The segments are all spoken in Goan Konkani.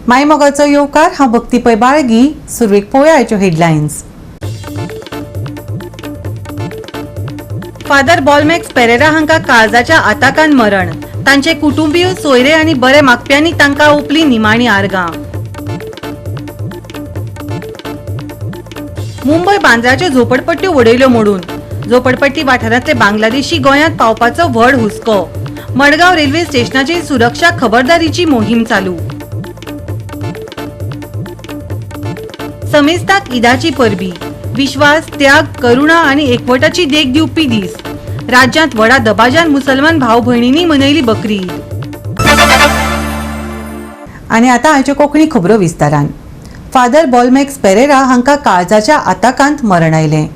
मायमोगाचो येवकार. हांव भक्ती पै बाळगी. सुरवेक पळोवया आयच्यो हेडलायन्स. फादर बॉलमॅक्स पेरेरा हांकां काळजाच्या आताकान मरण. तांचे कुटुंबीय, सोयरे आनी बरे मागप्यांनी तांकां ओंपली निमाणी आर्गां. मुंबय बांद्राच्यो झोपडपट्ट्यो उडयल्यो मोडून. झोपडपट्टी वाठारांतले बांगलादेशी गोंयांत पावपाचो व्हड हुस्को. मडगांव रेल्वे स्टेशनाचेर सुरक्षा खबरदारीची मोहीम चालू. समेस्ताक ईदाची परबी. विश्वास, त्याग, करुणा आणि एकवटाची देख दिवपी दीस. राज्यांत व्हडा दबाज्यान मुसलमान भाव भयणींनी मनयली बकरी ईद. आनी आतां आयच्यो कोंकणी खबरो विस्तारान. फादर बॉलमॅक्स पेरेरा हांकां काळजाच्या आताकांत मरण आयलें.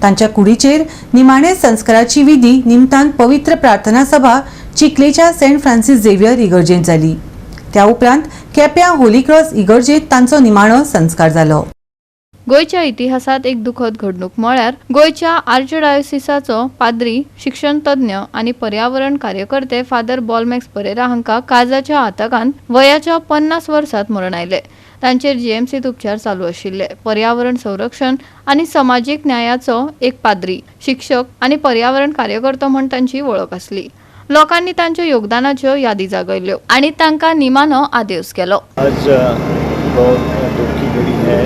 तांच्या कुडीचेर निमाणे संस्काराची विधी निमतान पवित्र प्रार्थना सभा चिखलेच्या सेंट फ्रांसीस झेवियर इगर्जेंत जाली. त्या उपरांत केप्यां होली क्रॉस इगर्जेंत तांचो निमाणो संस्कार जालो. गोंयच्या इतिहासात एक दुखद घडणूक म्हळ्यार गोंयच्या आर्चडायोसिसाचो पाद्री, शिक्षणतज्ञ आनी पर्यावरण कार्यकर्ते फादर बॉलमॅक्स परेरा हांकां काळजाच्या आताकान वयाच्या 50 वर्सात मरण आयलें. तांचेर जीएमसीत उपचार चालू आशिल्ले. पर्यावरण संरक्षण आनी समाजीक न्यायाचो एक पाद्री, शिक्षक आनी पर्यावरण कार्यकर्तो म्हण तांची वळख आसली. लोकांनी तांच्या योगदानाच्यो यादी जागयल्यो आनी तांकां निमानो आदेस केलो. आज बहुत दुख की घड़ी है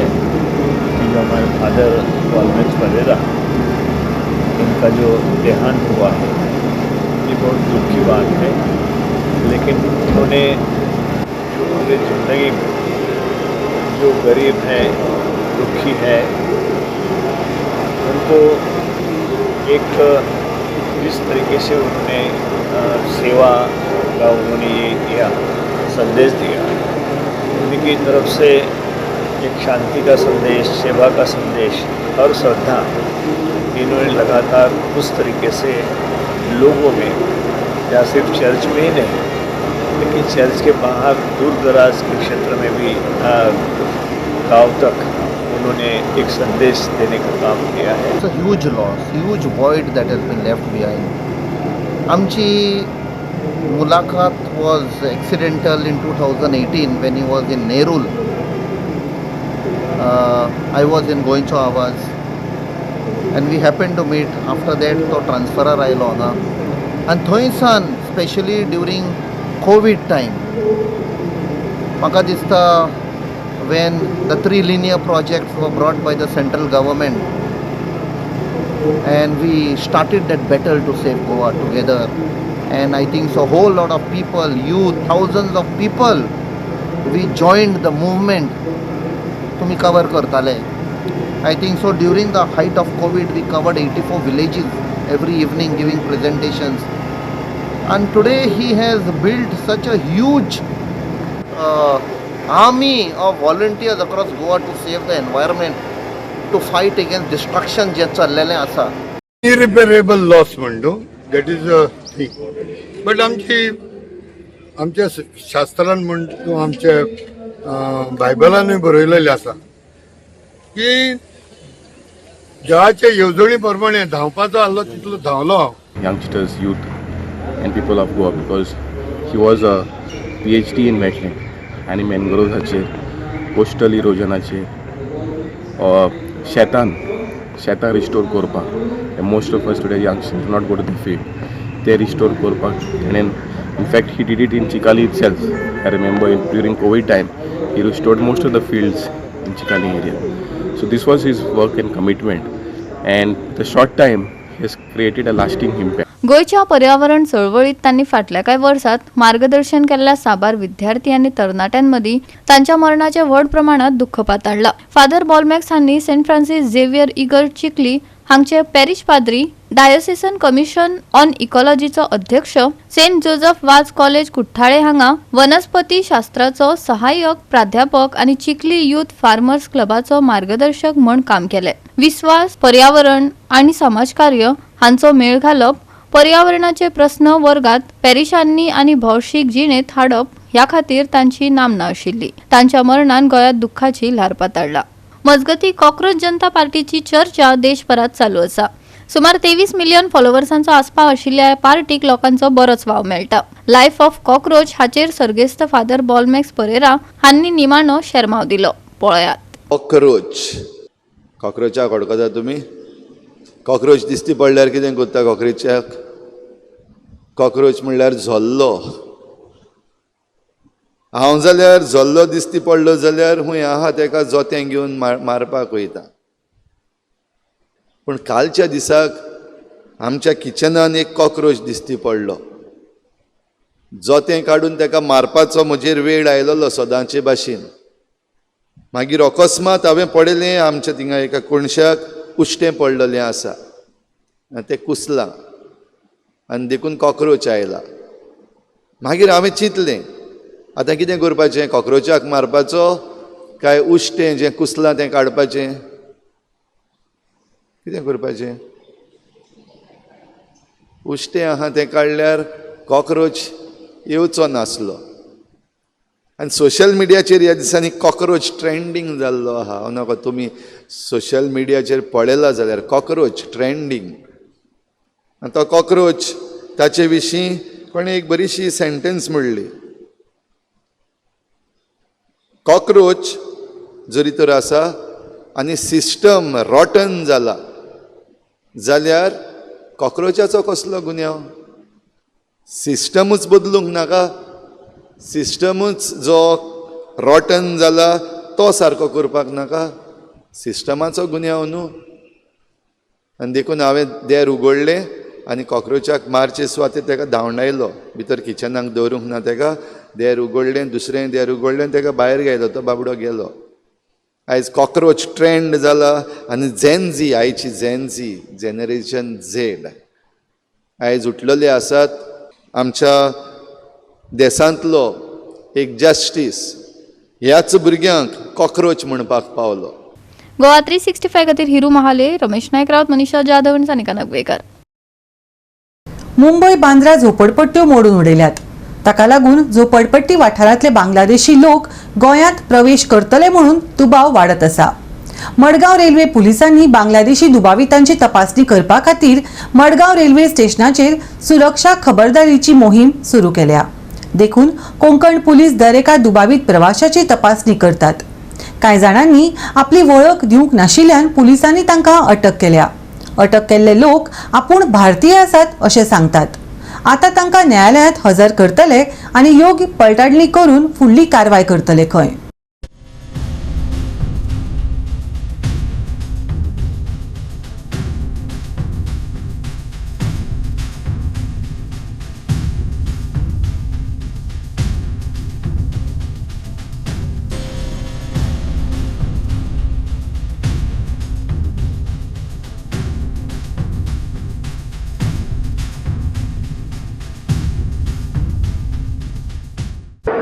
कि जो हमारे फादर वॉलमेक्स परेरा, इनका जो देहांत हुआ है, ये बहुत दुख की बात है. लेकिन उन्होंने जो पूरे ज़िंदगी में जो गरीब हैं, दुखी है, उनको एक जिस तरीके से उन्होंने सेवा का उन्होंने ये किया, संदेश दिया, उनकी तरफ से एक शांति का संदेश, सेवा का संदेश और श्रद्धा इन्होंने लगातार उस तरीके से लोगों में, या सिर्फ चर्च में ही नहीं, लेकिन चर्च के बाहर दूर दराज के क्षेत्र में भी, गांव तक उन्होंने एक संदेश देने का काम किया है. It's a huge loss, huge void that has been left behind. आमची मुलाकात was accidental in 2018 when he was in Nerul. I was in Goencho Awaaz and we happened to meet. After that तो ट्रान्सफरार आयलो हांगा आनी थंय सान स्पेशली ड्युरींग कोवीड टायम, म्हाका दिसता, when the three linear projects were brought by the central government and we started that battle to save Goa together, and I think so whole lot of people, youth, thousands of people, we joined the movement. तुमी cover करताले. I think so during the height of COVID we covered 84 villages every evening, giving presentations, and today he has built such a huge army of volunteers across Goa to save the environment, to fight against destruction जे चल्लेलें आसा. इरिपेरेबल लॉस म्हणतो, that is a thing, but आमची आमच्या शास्त्रान म्हण तूं, आमच्या बायबलानूय बरयलेलें आसा की देवाच्या येवजणी प्रमाणे धांवपाचो आहलो तितलो धांवलो हांव. Youngsters, youth, and people of Goa because he was a PhD in wetland आनी मॅनग्रोव्साचेर, कोस्टल इरोजनाचेर, शेतान शेतां रिस्टोर करपाक. Most of us today youngsters not go to the field. ते रिस्टोर करपाक तेणेन, in fact he did it in Chicalim itself. I remember during COVID time he restored most of the fields in Chicalim area. So this was his work and commitment, and the short time he has created a lasting impact. गोंयच्या पर्यावरण चळवळीत तांणी फाटल्या कांय वर्सात मार्गदर्शन केल्ल्या साबार विद्यार्थी आनी तरणाट्यांमदीं तांच्या मरणाचें व्हड प्रमाणात दुख्ख पातळ्ळां. फादर बॉलमॅक्स हांणी सेंट फ्रांसीस झेवियर इगर्ज चिखली हांगचे पॅरिश पाद्री, डायोसिसन कमिशन ऑन इकॉलॉजीचो अध्यक्ष, सेंट जोजफ वाज कॉलेज कुठ्ठाळे हांगा वनस्पती शास्त्राचो सहाय्यक प्राध्यापक आनी चिखली युथ फार्मर्स क्लबाचो मार्गदर्शक म्हूण काम केलें. विस्वास, पर्यावरण आनी समाजकार्य हांचो मेळ घालप, पर्यावरणाचे प्रस्न वर्गात, पॅरिशांनी आनी भौशीक जिणेंत हाडप ह्या खातीर तांची नामना आशिल्ली. तांच्या मरणान गोंयांत दुख्खाची ल्हार पातळ्ळा. मजगती, कॉक्रोच जनता पार्टीची चर्चा देशभरात चालू आसा. सुमार 23 मिलियन फॉलोवर्सांचो आस्पाव आशिल्ल्या ह्या पार्टीक लोकांचो बरोच वाव मेळटा. लायफ ऑफ कॉकरोच हाचेर सर्गेस्त फादर बॉलमॅक्स परेरा हांणी निमाणो शेरमाव दिलो. पळयात. कॉकरोच, कॉकरोचाक वळखता तुमी? कॉकरोच दिसती पडल्यार कितें करता कॉकरोचाक? कॉकरोच म्हणल्यार झोल्लो. हांव जाल्यार झोल्लो दिसती पडलो जाल्यार हूंय आहा तेका जोतें घेवन मारपाक वयता. पूण कालच्या दिसाक आमच्या किचनान एक कॉकरोच दिसती पडलो. जोतें काडून तेका मारपाचो म्हजेर वेळ आयलोलो सदांचे भाशेन. मागीर अकस्मात हांवें पळयलें आमच्या थिंगा एका कोणशाक उश्टें पडलेलें आसा आनी तें कुसलां आनी देखून कॉकरोच आयला. मागीर हांवें चिंतलें आतां कितें करपाचें, कॉकरोचाक मारपाचो काय उश्टें जें कुसलां तें काडपाचें? कितें करपाचें? उश्टें आहा तें काडल्यार कॉकरोच येवचो नासलो. आनी सोशल मिडियाचेर ह्या दिसांनी कॉकरोच ट्रेंडींग जाल्लो आहा. हांव नाका तुमी सोशल मिडियाचेर पळयला जाल्यार कॉकरोच ट्रेंडींग. आनी तो कॉकरोच ताचे विशीं कोणें एक बरीशी सेंटेन्स म्हणली. कॉकरोच जरी तर आसा आनी सिस्टम रॉटन जाला जाल्यार कॉकरोचाचो कसलो गुन्यांव? सिस्टमूच बदलूंक नाका? सिस्टमूच जो रॉटन जाला तो सारको करपाक नाका? सिस्टमाचो गुन्यांव न्हू. आनी देखून हांवें देर उगडलें आनी कॉकरोचाक मारचे सुवातेर तेका धांवडायलो. भितर किचनाक दवरूंक ना तेका. देर उगडलें, दुसरें देर उगडलें, तेका भायर गेलो, तो बाबडो गेलो. आयज कॉकरोच ट्रेंड जाला आनी झेनझी, आयची झेनझी जनरेशन झेड आयज उठलेले आसात. आमच्या देशांतलो एक जस्टीस ह्याच भुरग्यांक कॉकरोच म्हणपाक पावलो. गोवा 365 खातीर हिरू महाले, रमेश नायक रावत, मनीषा जाधव आनी सानिका नागवेकर. मुंबय बांद्रा झोपडपट्ट्यो मोडून उडयल्यात. ताका लागून झोपडपट्टी वाठारांतले बांगलादेशी लोक गोंयांत प्रवेश करतले म्हणून दुबाव वाडत आसा. मडगांव रेल्वे पुलिसांनी बांगलादेशी दुबावितांची तपासणी करपा खातीर मडगांव रेल्वे स्टेशनाचेर सुरक्षा खबरदारीची मोहीम सुरू केल्या. देखून कोंकण पुलीस दरेका दुबावीत प्रवाशाची तपासणी करतात. कांय जाणांनी आपली वळख दिवंक नाशिल्ल्यान पुलिसांनी तांकां अटक केल्या. अटक केल्ले लोक आपूण भारतीय आसात अशें सांगतात. आतां तांकां न्यायालयांत हजर करतले आनी योग्य पलटाडणी करून फुडली कारवाय करतले खंय.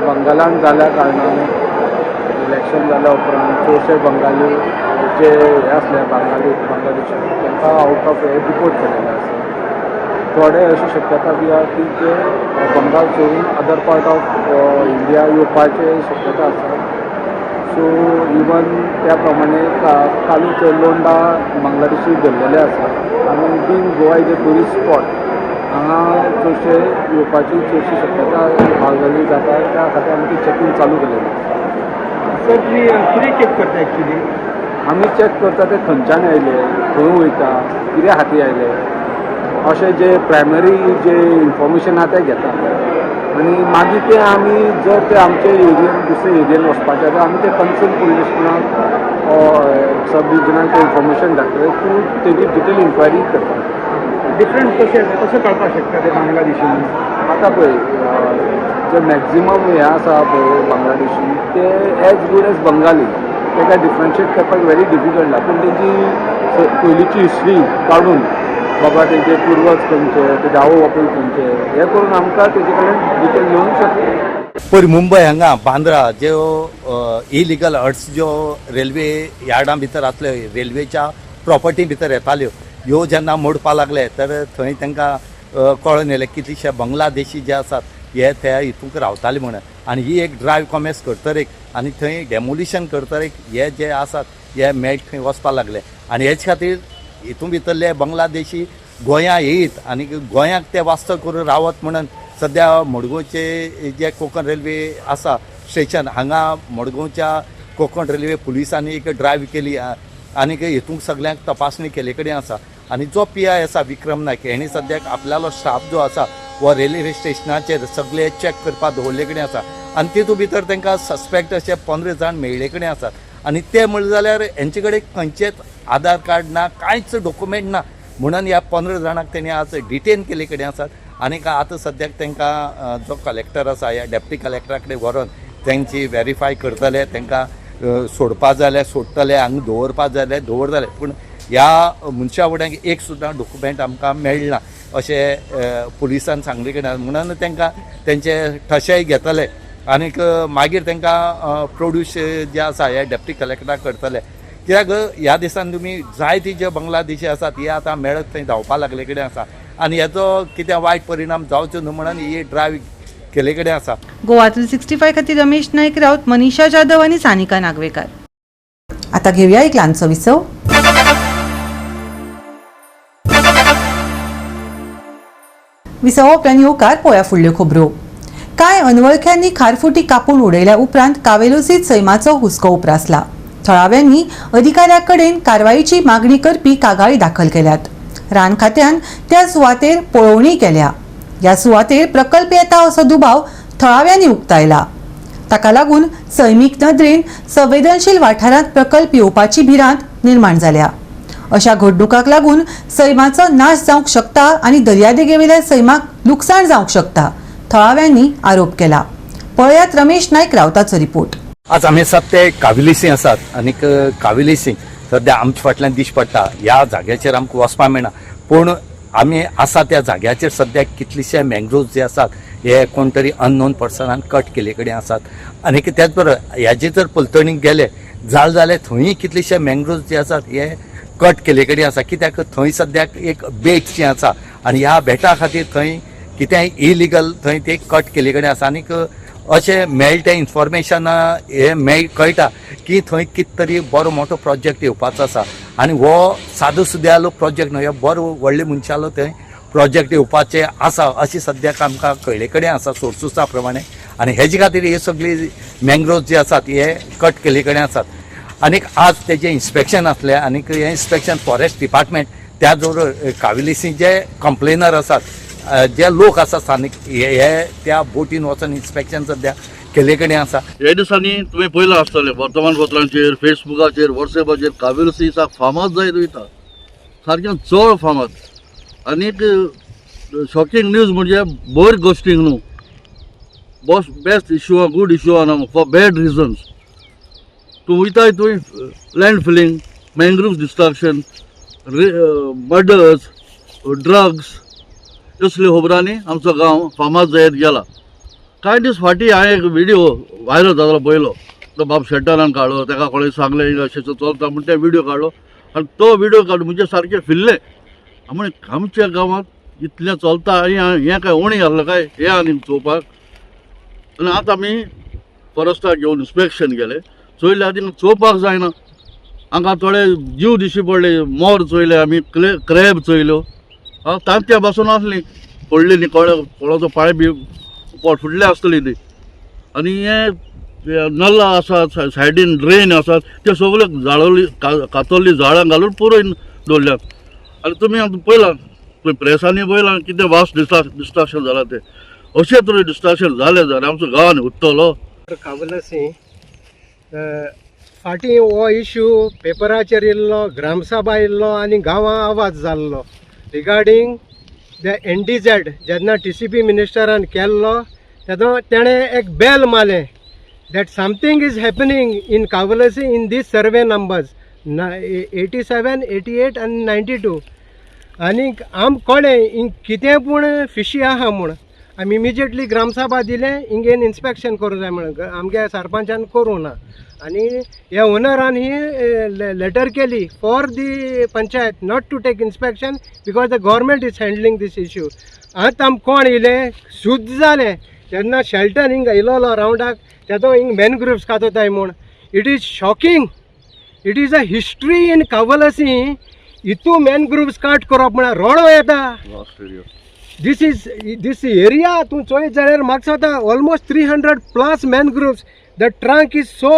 बंगालान जाल्या कारणान इलेक्शन जाल्या उपरांत चडशे बंगाली जे हे आसले बंगाली बांगलादेशी तांकां आउट ऑफ हे डिपोर्ट केलेले आसा. थोडे अशी शक्यता बी आहा की ते बंगाल सोडून अदर पार्ट ऑफ इंडिया येवपाचे शक्यता आसा. सो इवन त्या प्रमाणे कालूच लोंडा बांगलादेशी धरलेले आसा आनी being Goa is a tourist spot हांगा चडशे येवपाची चडशी शक्यता बांगलादेश जाता. त्या खातीर आमी ती चॅकींग चालू केलेली आसा. सर, तुमी कितें चॅक करता एक्चुली? आमी चॅक करता ते खंयच्यान आयले, खंय वयता, कितें खातीर आयले, अशें जे प्रायमरी जे इन्फॉर्मेशन आहा तें घेता आनी मागीर ते आमी जर ते आमचे एरियन दुसरे एरियन वचपाचे जाल्यार आमी ते कन्सर्न पुलीस स्टेशनाक सब डिविजनाक ते इन्फॉर्मेशन धाडटले थ्रू तेजी डिटेल इन्क्वायरी करता. डिफरंट कशें कशें कळपाक शकता ते बांगलादेशी? आतां पळय जे मॅक्झिमम हे आसा पळय बांगलादेशी ते एज गूड एज बंगाली, ताका डिफरन्शिएट करपाक व्हेरी डिफिकल्ट ना. पूण तेजी पयलींची हिस्ट्री काडून बाबा तेजे पुर्वज खंयचे, तेजे आवय बापूय खंयचे, हें करून आमकां तेजे कडेन डिटेल घेवंक शकता. पयर मुंबय हांगा बांद्रा ज्यो इलिगल हट्स ज्यो रेल्वे यार्डां भितर आसल्यो, रेल्वेच्या प्रॉपर्टी भितर येताल्यो, ह्यो जेन्ना मोडपा लागले तर थंय तांकां कळोन येयलें कितलेशे बांगलादेशी जे आसात हे त्या हितूंक रावताले म्हणून. आनी ही एक ड्रायव्ह कॉमेस करतरेक आनी थंय डेमोलिशन करतरेक हे जे आसात हे मेट थंय वचपाक लागले. आनी हेच खातीर हितून भितरले बांगलादेशी गोंया येयत आनी गोंयाक ते वास्तव करून रावत म्हणून सद्या मडगांवचे जे कोंकण रेल्वे आसा स्टेशन हांगा मडगांवच्या कोंकण रेल्वे पुलिसांनी एक ड्रायव्ह केली आनी हेतूंक सगळ्यांक तपासणी केल्ले कडेन आसा. आनी जो PI आसा विक्रम नायक हेणी सद्याक आपल्यालो स्टाफ जो आसा हो रेल्वे स्टेशनाचेर सगळे चॅक करपाक दवरले कडेन आसा आनी तितूंत भितर तांकां सस्पेक्ट अशे 15 जाण मेळ्ळे कडेन आसात. आनी ते म्हणलें जाल्यार हेंचे कडेन खंयचेच आधार कार्ड ना, कांयच डॉक्युमेंट ना, म्हणून ह्या 15 जाणांक तेणी आज डिटेन केल्ले कडेन आसात. आनी आतां सद्याक तांकां जो कलेक्टर आसा ह्या डेप्टी कलेक्टरा कडेन व्हरोन तेंची वेरीफाय करतले, तांकां सोडपा जाल्यार सोडटले, हांगा दवरपा जाल्यार दवरतले. पूण ह्या मनशा फुड्यांक एक सुद्दां डॉक्युमेंट आमकां मेळना अशें पुलिसान सांगले कडेन, म्हणून तांकां तेंचे ठशेय घेतले आनीक मागीर तांकां प्रोड्यूस जे आसा हे डेप्टी कलेक्टराक करतले. कित्याक ह्या दिसान तुमी जायती जे बांगलादेशी आसात हे आतां मेळत थंय धांवपा लागले कडेन आसा आनी हेचो कितें वायट परिणाम जावचो न्हू म्हणून ही ड्रायव्ह केले कडेन आसा. गोवा 365 खातीर रमेश नायक राऊत, मनीषा जाधव आनी सानिका नागवेकर. आता घेऊया एक ल्हानसो विसव. विसवा उपरांत येवकार पोया फुडल्यो खबरो. कांय अनवळख्यांनी खारफुटी कापून उडयल्या उपरांत कावेलोसीत सैमाचो हुस्को उप्रासला. थळाव्यांनी अधिकाऱ्या कडेन कारवायेची मागणी करपी कागाळी दाखल केल्यात. रान खात्यान त्या सुवातेर पळोवणी केल्या. ह्या सुवातेर प्रकल्प येता असो दुबाव थळाव्यांनी उक्तायला. ताका लागून सैमीक नदरेन संवेदनशील वाठारांत प्रकल्प येवपाची भिरांत निर्माण जाल्या. अशा घडणुकांक लागून सैमाचो नाश जावंक शकता आनी दर्यादेगेवेल्या सैमाक लुकसाण जावंक शकता, थळाव्यांनी आरोप केला. पळयात रमेश नायक रावताचो रिपोर्ट. आज आमी आसात ते काविलिसी आसात आनीक काविलिसी सद्या आमच्या फाटल्यान दीस पडटा. ह्या जाग्याचेर आमकां वचपाक मेळना, पूण आमी आसा त्या जाग्याचेर सद्याक कितलेशे मँग्रोव्स जे आसात हे कोण तरी अननोन पर्सनान कट केल्ले कडेन आसात. आनीक त्याच बरोबर ह्याचे जर पलतणी गेले जाल जाल्यार थंय कितलेशे मँग्रोव्स जे आसात हे कट केल्ले कडेन आसा. कित्याक थंय सद्याक एक बेट जी आसा आनी ह्या बेटा खातीर थंय कितेंय इलिगल थंय ते कट केल्ले कडेन आसा. आनीक अशें मेळटा इन्फॉर्मेशन हे कळटा की थंय कितें तरी बरो मोठो प्रोजेक्ट येवपाचो आसा आनी हो सादो सुद्यालो प्रोजेक्ट न्हय, बरो व्हडले मनशालो थंय प्रोजेक्ट येवपाचे आसा अशें सद्याक आमकां कळ्ळे कडेन आसा सोर्सूसा प्रमाणे. आनी हेजे खातीर हे सगळी मँग्रोव्स जे आसात हे कट केल्ले कडेन आसात. आनीक आज तेजें इन्स्पेक्शन आसलें आनीक हें इन्स्पेक्शन फॉरेस्ट डिपार्टमेंट त्याच बरोबर काविलिसी जे कंप्लेनर आसात जे लोक आसा स्थानीक हे त्या बोटीन वचून इन्स्पेक्शन सद्या केल्ले कडेन आसा. हे दिसांनी तुवें पळयलां आसतलें वर्तमानपत्रांचेर, फेसबुकाचेर, वॉट्सएपाचेर कावेलसी फामाद जायत वयता, सारकें चड फामाद. आनीक शॉकिंग न्यूज म्हणजे बरी गोश्टींक न्हू, बस बेस्ट इशू आहा, गूड इशू आहा न्हू, फॉर बॅड रिजन्स. तूं वयताय तुवें land filling, mangroves destruction, murders, drugs असल्यो खबरांनी आमचो गांव फामाद जायत गेला. कांय दीस फाटीं हांवें एक व्हिडियो व्हायरल जालो पळयलो, तो बाब शेट्टरान काडलो, ताका कोणें सांगलें अशें चलता म्हूण ते व्हिडियो काडलो आनी तो व्हिडियो काडून म्हणजे सारकें फिरलें. म्हण आमच्या गांवांत इतलें चलता आनी हें काय उणें घातलें काय हें आनी चोवपाक. आनी आतां आमी फॉरेस्टाक घेवन इन्स्पेक्शन गेले, चोयले आनी चोवपाक जायना. हांगा थोडे जीव दिश्टी पडले, मोर चोयले आमी, क्रॅब चोयल्यो, तांतयां पासून आसलीं पडली न्ही, कोणाचो पांय बी पोट फुडले आसतली ती. आनी हे नल्ला आसात, सायडीन ड्रेन आसात, ते सगळे जाळवली कातरली झाडां घालून पुरोय दवरल्यात. आनी तुमी आतां पळयलां, तुमी प्रेसांनी पळयलां कितें वास डिस्ट्रक्शन जालां तें. अशें तरेन डिस्ट्रक्शन जालें जाल्यार आमचो गांवान उरतलो. कावलसी फाटीं हो इशू पेपराचेर येयल्लो, ग्रामसभा येयल्लो आनी गांवां आवाज जाल्लो रिगार्डींग the NDZ. जेन्ना TCP मिनिस्टरान केल्लो तेन्ना तेणें एक बेल मारलें that something is happening in Cavelossim in these survey numbers 87, 88 आनी 92. आनीक आम कळ्ळें हिंग कितें पूण फिशी आहा म्हूण आमी इमिजिएटली ग्रामसभा दिलें, हिंगेन इन्स्पेक्शन करूंक जाय म्हणून आमगे सरपंचान करूंक ना. आनी ह्या ओनरान ही लेटर केली for the panchayat not to take inspection because the government is handling this issue. आतां आम कोण येयलें शुद्ध जालें तेन्ना शेल्टन हिंग येयलोलो रावंडाक तेजो हिंग मॅनग्रुव्स कातोताय म्हूण. It is shocking, it is a history in Cavelossim. हितू मॅनग्रुव्स काट करप म्हळ्यार रडो येता. This is this area तूं चोयत जाल्यार म्हाका दिसता almost 300 plus mangroves. The trunk is so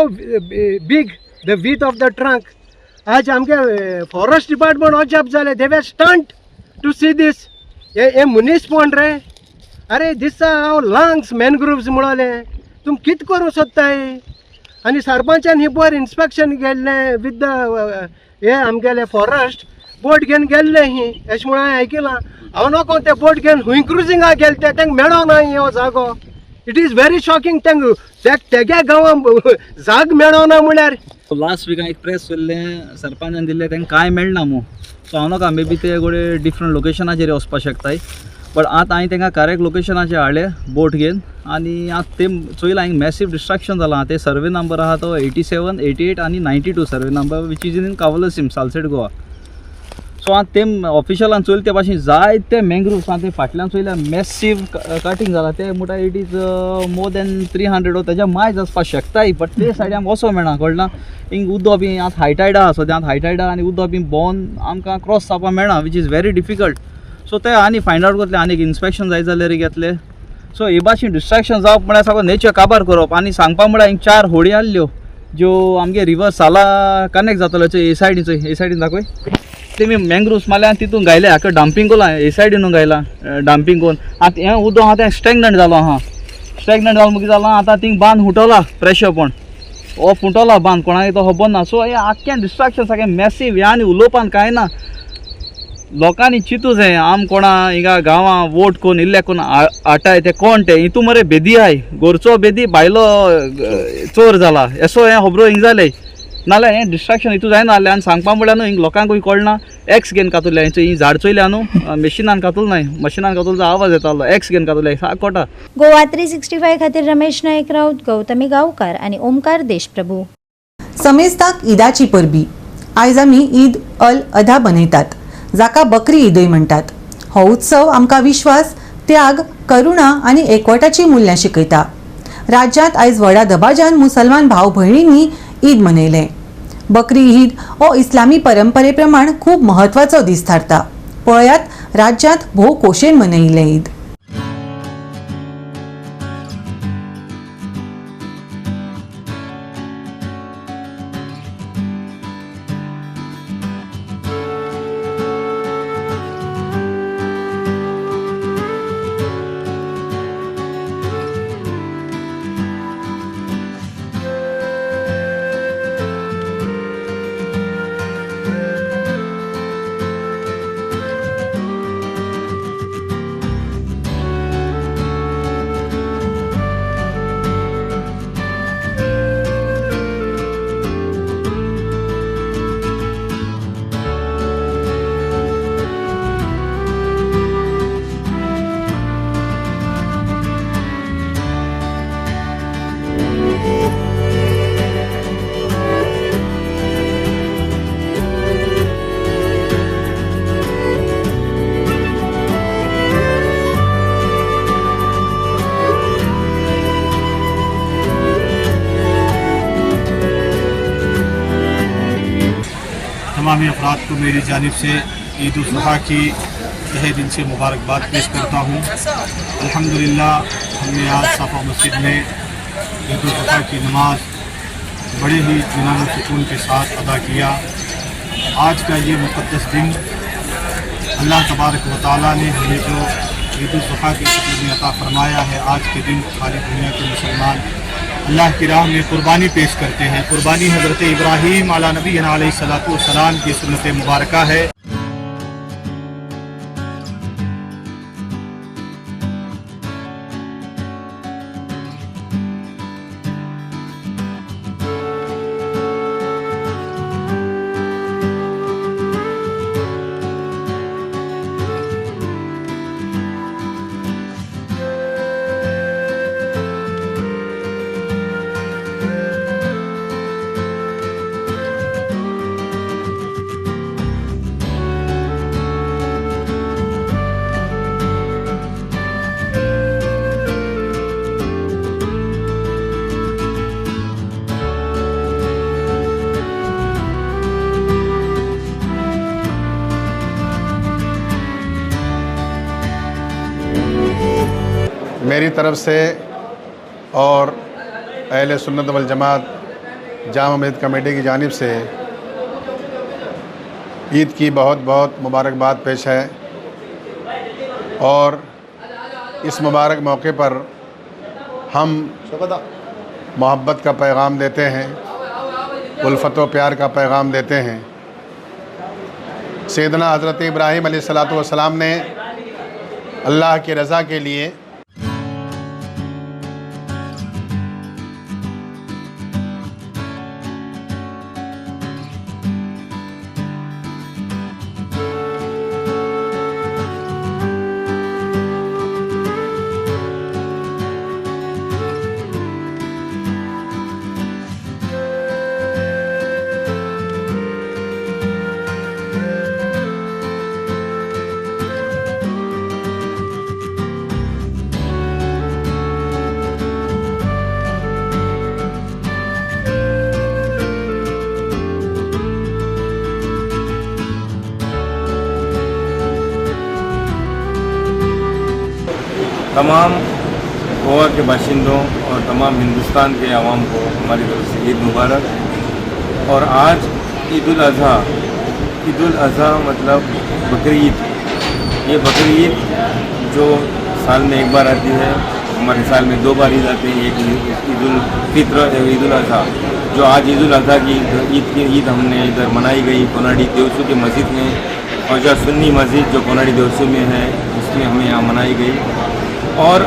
big, the width of the trunk. आज आमगे फॉरेस्ट डिपार्टमेंट अजाप जालें, they were stunned to see this. हे मनीसपण रे. अरे दिसा हांव लांग्स मॅनग्रुव्स म्हणलें, तुमी कितें करूंक सोदताय? आनी सरपंचान ही बरें इन्स्पेक्शन गेल्लें विथ the हे आमगेले फॉरेस्ट बोट घेवन गेल्ले ही अशें म्हणून हांवें आयकलां. हांव नको ते बोट घेवन हुंय क्रुजिंगाक गेले ते तांकां मेळोना हो जागो. It is very shocking. तांकां तेग्या गांवां जाग मेळोना म्हळ्यार. लास्ट विकान एक प्रेस येयल्लें सरपंचान दिल्लें, तांकां कांय मेळना मू. सो हांव नाका मे बी ते गोडे डिफरंट लोकेशनाचेर वचपाक शकताय, बट आतां हांवें तांकां करेक्ट लोकेशनाचेर हाडले बोट घेवन आनी आतां ते चोयलां हांगा मॅसीव डिस्ट्रक्शन जालां. ते सर्वे नंबर आहा तो 87, 88 आनी 92 survey number which is in Cavelossim, Salcete, Goa. So आतां ते ऑफिशलान चोयले ते भाशेन जायते मॅंग्रुव्स आहा ते फाटल्यान चोयल्यार मॅसीव कटींग जालां. ते म्हणटा it is more than 300 तेज्या मायज आसपाक शकताय, बट ते सायडीन आमकां वचोंक मेळना, कळना. हिंग उदक बी आतां हायटायड आहा सद्या, आतां हायटायड आहा आनी उदक बी भोंवन आमकां क्रॉस जावपाक मेळना, which is very difficult. So ते आनी फायंड आवट करतले, आनी इन्स्पेक्शन जाय जाल्यार घेतले. सो हे भाशेन डिस्ट्रक्शन जावप म्हळ्यार सगळो नेचर काबार करप. आनी सांगपा म्हळ्यार हिंग 4 होडी आहल्यो ज्यो आमगे रिवर साला कनेक्ट जाताल्यो, हे सायडीन चोय, हे सायडीन दाखय. तेमी मॅंग्रुव्स मारल्या आनी तितून घायले, हाका डंपींग कोला हे सायडीनू घायला डंपींग करून. आतां हें उदक आहा तें स्टॅगनंट जालो आहा, स्टॅगनंट जालो मागीर जालां आतां थिंग बांद हुटोला प्रेशर पण हो फुटोला बांद, कोणाक तो खबर ना. सो हें आख्खें डिस्ट्रक्शन सगळें मॅसीव. हें आनी उलोवपान कांय ना, लोकांनी चिंतू जाय. आम कोणा हिंगा गांवां वोट कोन्न इल्ले कोन्न हाडटाय ते कोण ते हितू मरे बेदी आहाय, घरचो बेदी भायलो चोर जाला एसो हें खबरो हिंग जालें. नाल्यार हें डिस्ट्रक्शन हितू जायना आहलें. आनी सांगपा म्हळ्यार न्हू हिंग लोकांकूय कळना. एक्स घेवन कातुरले ही झाड चोयल्या न्हू, मशिनान कातूल नाय, मशिनान कातूल आवाज येतालो, एक्स घेवन कातुरले सारको कोटा. गोवा 365 खातीर रमेश नायक राऊत, गौतमी गांवकार आनी ओमकार देशप्रभू. समेस्ताक ईदाची परबी. आयज आमी ईद अल अधा मनयतात, जाका बकरी ईदय म्हणटात. हो उत्सव आमकां विश्वास, त्याग, करुणा आनी एकवटाची मूल्यां शिकयता. राज्यांत आयज व्हडा दबाज्यान मुसलमान भाव भयणींनी ईद मनयलें. बकरी ईद हो इस्लामी परंपरे प्रमाण खूब म्हत्वाचो दीस थारता. पळयात राज्यांत भोव खोशेन मनयिल्लें ईद. तमामी अफराद को मेरी जानिब से ईद उल अज़हा की तहे दिल से मुबारकबाद पेश करता हूँ। अल्हम्दुलिल्लाह हमने आज साफा मस्जिद में ईद उल अज़हा की नमाज बड़े ही इत्मीनान और सुकून के साथ अदा किया। आज का ये मुक़द्दस दिन अल्लाह तबारक व तआला ने हमें जो ईद उल अज़हा की शक्ल में अता फ़रमाया है, आज के दिन सारी दुनिया के मुसलमान अल्लाह की राह में कुर्बानी पेश करते हैं। कुर्बानी हज़रत इब्राहीम अला नबी अलैहिस्सलातु वस्सलाम की सुन्नत मुबारक है। मेरी तरफ से और अहले सुन्नत वल जमात जामा मस्जिद कमेटी की जानिब से ईद की बहुत बहुत मुबारकबाद पेश है। और इस मुबारक मौके पर हम मोहब्बत का पैगाम देते हैं, उल्फत व प्यार का पैगाम देते हैं। सैयदना हज़रत इब्राहीम अलैहिस्सलातु वस्सलाम ने अल्लाह की रज़ा के लिए तमाम गोवा के बाशिंदों और तमाम हिंदुस्तान के आवाम को हमारी तरफ से ईद मुबारक। और आज ईद उल अज़हा, ईद उल अज़हा मतलब बकरी ईद। ये बकरी ईद जो साल में एक बार आती है, हमारे साल में दो बार ईद आती है, एक ईद उल फित्र, एक ईद उल अज़हा। जो आज ईद उल अज़हा की ईद हमने इधर मनाई गई कोनाडी देवसू की मस्जिद में, ख्वाजा सुन्नी मस्जिद जो कोनाडी देवसू में है उसमें हमें यहाँ मनाई गई। और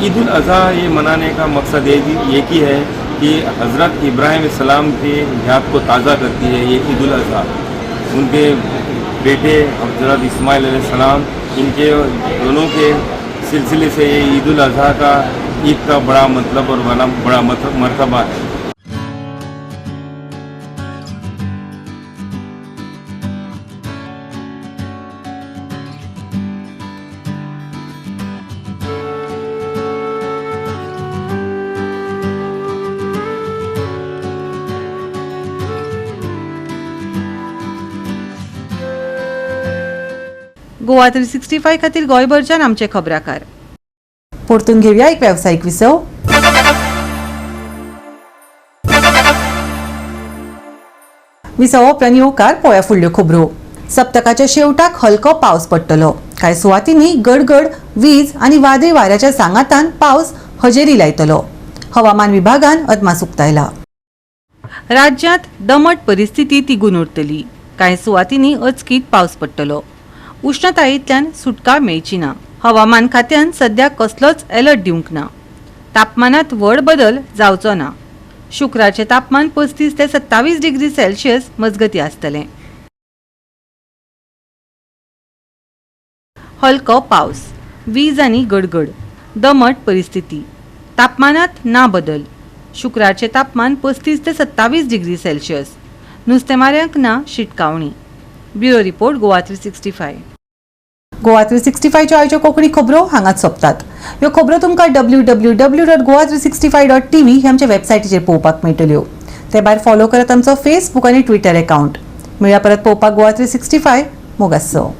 ईद उल अज़हा ये मनाने का मकसद एक ही है कि हज़रत इब्राहिम सलाम के याद को ताज़ा करती है ये ईद उल अज़हा। उनके बेटे हज़रत इस्माईल अलैहिस्सलाम, इनके दोनों के सिलसिले से ये ईद उल अज़हा का ईद का बड़ा मतलब और बड़ा मर्तबा है। गोवा 365 खातीर गोंयभरच्यान आमचे खबराकार। परतून घेवया एक वेवसायीक विसव। विसवा उपरांत येवकार पळोवया फुडल्यो खबरो। सप्तकाच्या शेवटाक हलको पावस पडटलो। कांय सुवातींनी गडगड, वीज आनी वादळी वाऱ्याच्या सांगातान पावस हजेरी लायतलो। हवामान विभागान अदमास उक्तायला। राज्यांत दमट परिस्थिती तिगून उरतली। कांय सुवातींनी अचकीत पावस पडटलो। उष्णतायेंतल्यान सुटका मेळची ना। हवामान खात्यान सध्या कसलोच अलर्ट दिवंक ना। तापमानात व्हड बदल जावचो ना। शुक्रारचें तापमान 35 ते 27 डिग्री सेल्सियस मजगती आसतलें। हलको पावस, वीज आनी गडगड, दमट परिस्थिती, तापमानात ना बदल। शुक्रारचें तापमान 35 ते 27 डिग्री सेल्सियस। नुस्तेमाऱ्यांक ना शिटकावणी। Bureau report, Goa 365। Goa 365च्यो आयच्यो कोंकणी खबरो हांगाच सोंपतात। ह्यो खबरो तुमकां www.goa365.tv ह्या आमच्या वेबसायटीचेर पळोवपाक मेळटल्यो। ते भायर फॉलो करात आमचो फेसबूक आनी ट्विटर अकावंट। मेळया परत पळोवपाक गोवा 365। मोगासो।